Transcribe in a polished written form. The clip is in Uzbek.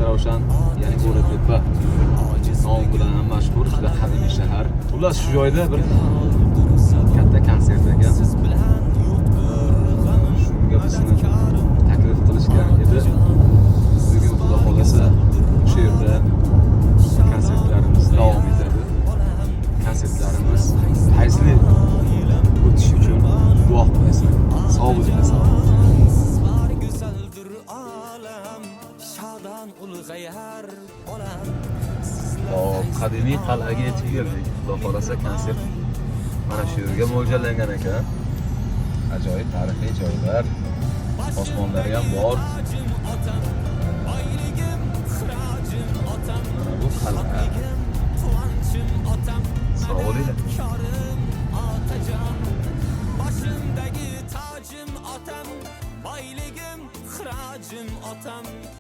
Istaravshan, ya'ni Bo'ritepa nomi bilan ham mashhur, juda qadimiy shahar. Xullas, shu joyda bir katta konsert ekan. Shunga bizni taklif qilishgan edi. Bugun, Xudo xohlasa, o'sha yerda konsertlarimiz davom etadi. Konsertlarimiz fayzli o'tishi uchun duo qilasizlar. Sog' bo'linglar, salomat. Go'zaldir olam, shodon ulg'ayar bolam. Hop, qadimiy qal'aga yetib keldik. Xudo xohlasa, konsert mana shu yerga mo'ljallangan ekan. Ajoyib tarixiy joylar, osmonlari ham bor.